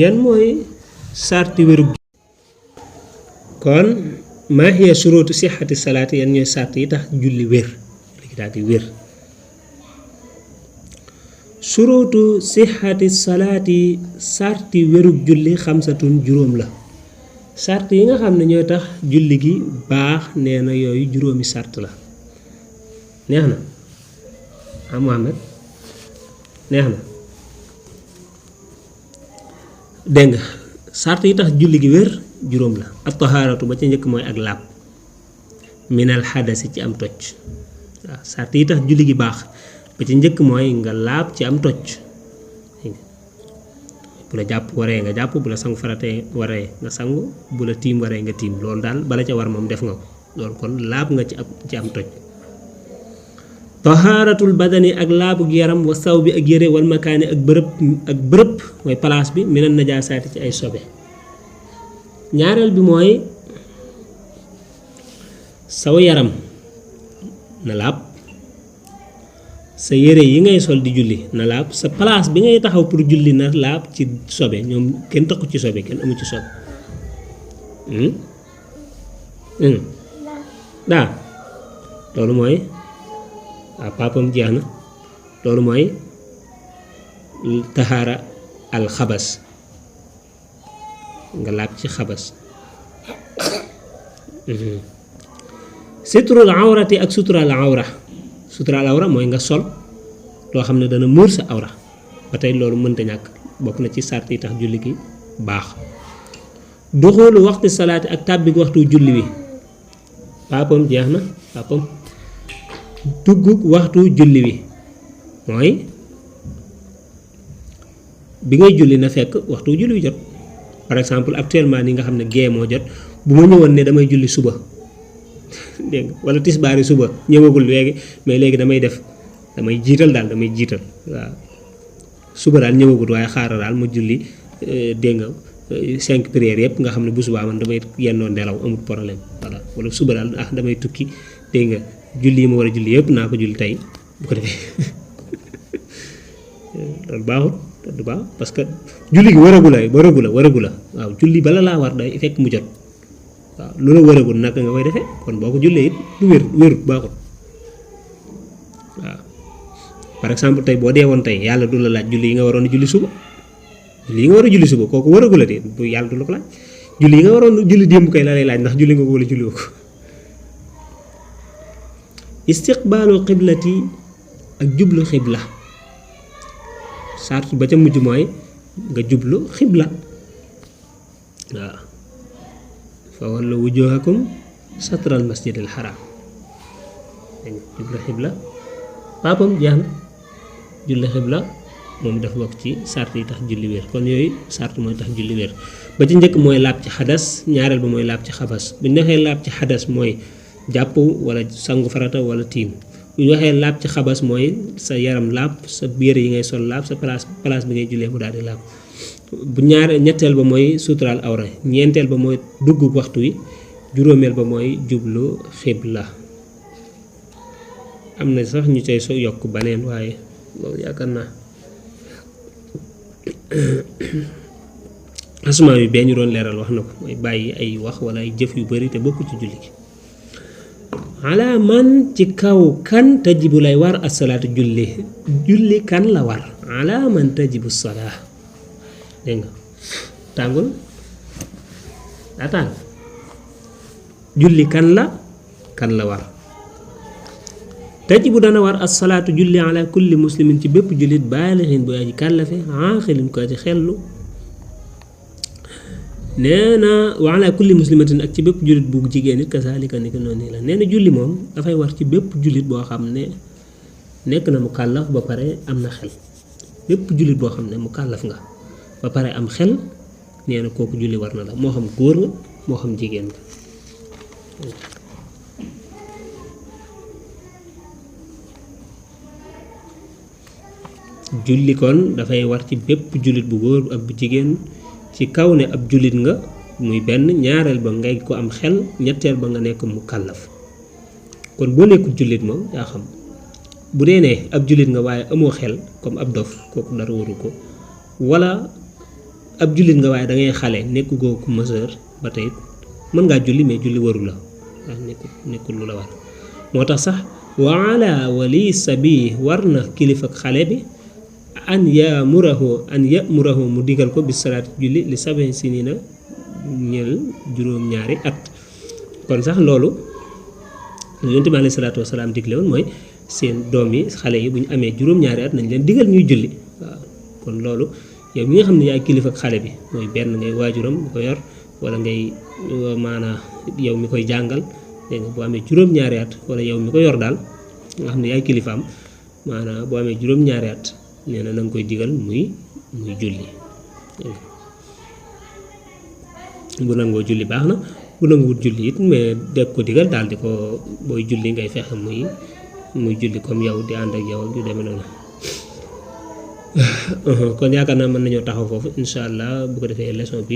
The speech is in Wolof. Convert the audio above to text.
yan mooy sarti wérug kon maa hiya shuruutu sixati salaati yan ñooy sart yi tax julli wér léegi daal di wér shuruutu sixati salaati sarti wérug julli xamsatun juróom la sart yi nga xam ne ñooy tax julli gi baax nee na yooyu juróomi sart la neex na ah Mohamed neex na dégg nga sart yi tax julli gi wér juróom la at tahaaratu ba ca njëkk mooy ak laab minal xadasi ci am toj waaw sart yi tax julli gi baax ba ca njëkk mooy nga laab ci am toj bu la jàpp waree nga jàpp bu la sangu faratee waree nga sangu bu la tiim waree nga tiim loolu daal bala ca war moom def nga ko loolu kon laab nga ci am toj tahaaratul badani ak laabug yaram wa saw bi ak yére wal makaani ak bërëb mooy place bi minan najaasaati ci ay sobe ñaareel bi mooy saw yaram na laab sa yére yi ngay sol di julli na laab sa place bi ngay taxaw pour julli na laab ci sobe ñoom kenn taxu ci sobe kenn amu ci sobe daa loolu mooy waaw papam jeex na loolu mooy tahaara al xabas nga laab ci xabas sutural awrati ak sutural awra sutural awra mooy nga sol loo xam ne dana muur sa awra ba tey loolu mënta ñàkk bokk na ci sart yi tax julli gi baax duxulu waxti salaati ak tàbbi waxtu julli wi papam jeex na papam dugg waxtu julli wi mooy bi ngay julli na fekk waxtu julli wi jot par exemple actuellement ni nga xam ne gée moo jot bu ma ñëwoon ne damay julli suba dégg nga wala tisbaari suba ñëwagul léegi mais léegi damay jiital waaw suba daal ñëwagul waaye xaaral daal ma julli dégg nga 5 prières yëpp nga xam ne bu subaa man damay yendoo nelaw amul problème voilà wala suba daal damay tukki dégg nga julli yi ma war a julli yëpp naa ko julli tey bu ko defee loolu baaxul du baax parce que julli gi waragu la waaw julli bala laa war day fekk mu jot waaw lu la waragul naka nga koy defee kon boo ko jullee it du wérut baaxul waaw par exemple tey boo dee woon tey yàlla du la laaj julli yi nga waroon a julli suba kooku waragu la de bu yàlla du la ko laaj julli yi nga waroon julli démb kay la lay laaj ndax julli nga ko wala julli ko istiqbaalul xiblati ak jublu xibla sart ba ca mujj mooy nga jublu xibla waaw fa wallu wujuhakum satral masjidil haram jublu xibla papam jeex na julli xibla moom dafa bokk ci sart yi tax julli wér kon yooyu sart mooy tax julli wér ba ci njëkk mooy laab ci xadas ñaareel ba mooy laab ci xabas bu ñu waxee laab ci xadas mooy jàpp wala sangu farata wala tiim bu ñu waxee laab ci xabas mooy sa yaram laab sa yére yi ngay sol laab sa place bi ngay jullee mu daal di laab bu ñetteel ba mooy suturaal awra ñeenteel ba mooy dugg waxtu wi juróomeel ba mooy jublu xibla am na sax ñu cay yokk baneen waaye loolu yaakaar naa asmaa bi bee ñu doon leeral wax na ko mooy bàyyi ay wax wala ay jëf yu bari te bokku ci julli gi ala man ci kaw kan tajibu lay war asalaatu julli kan la war ala man tajibu salaa dégg nga tàngul daa tàng julli kan la war tajibu dana war asalaatu julli ala kulli muslimin ci bépp jullit baalixin bu aji kàllafe aaxilin ko aji xellu nee na wa ala kulli muslimatin ak ci bépp jullit bu jigéen it kasaalika ni ko noonu la nee na julli moom dafay war ci bépp jullit boo xam ne nekk na mu kàllaf ba pare am na xel bépp jullit boo xam ne mu kàllaf nga ba pare am xel nee na kooku julli war na la moo xam góor nga moo xam jigéen nga julli kon dafay war ci bépp jullit bu góor ak bu jigéen ci kaw ne ab jullit nga muy benn ñaareel ba ngay ko am xel ñetteel ba nga nekk mu kàllaf kon boo nekkul jullit moom yaa xam bu dee ne ab jullit nga waaye amoo xel comme ab dof kooku dara waru ko wala ab jullit nga waaye da ngay xale nekku goo ku majeur ba tey mën ngaa julli mais julli waru la ndax nekkul lu la war moo tax sax wa ala wali sabi war na kilifa xale bi an yamurahu mu digal ko bis salaati julli li 7 sinina ñeel juróom-ñaari at kon sax loolu yonent bi alayhi salaatu wasalaam digle woon mooy seen doom yi xale yi bu ñu amee juróom-ñaari at nañ leen digal ñuy julli waaw kon loolu yow mi nga xam ne yaay kilifa xale bi mooy benn ngay waajuram bu ko yor wala ngay maanaa yow mi koy jàngal dégg nga boo amee juróom-ñaari at wala yow mi ko yor daal nga xam ne yaay kilifaam maanaa boo amee juróom-ñaari at nee na nga koy digal muy julli bu nangoo julli baax na bu nanguwut julli it mais deg ko digal daal di ko booy julli ngay fexe muy julli comme yow di ànd ak yow ak yu demee noonu kon yaakaar naa mën nañoo taxaw foofu incha allah bu ko defee leçon bi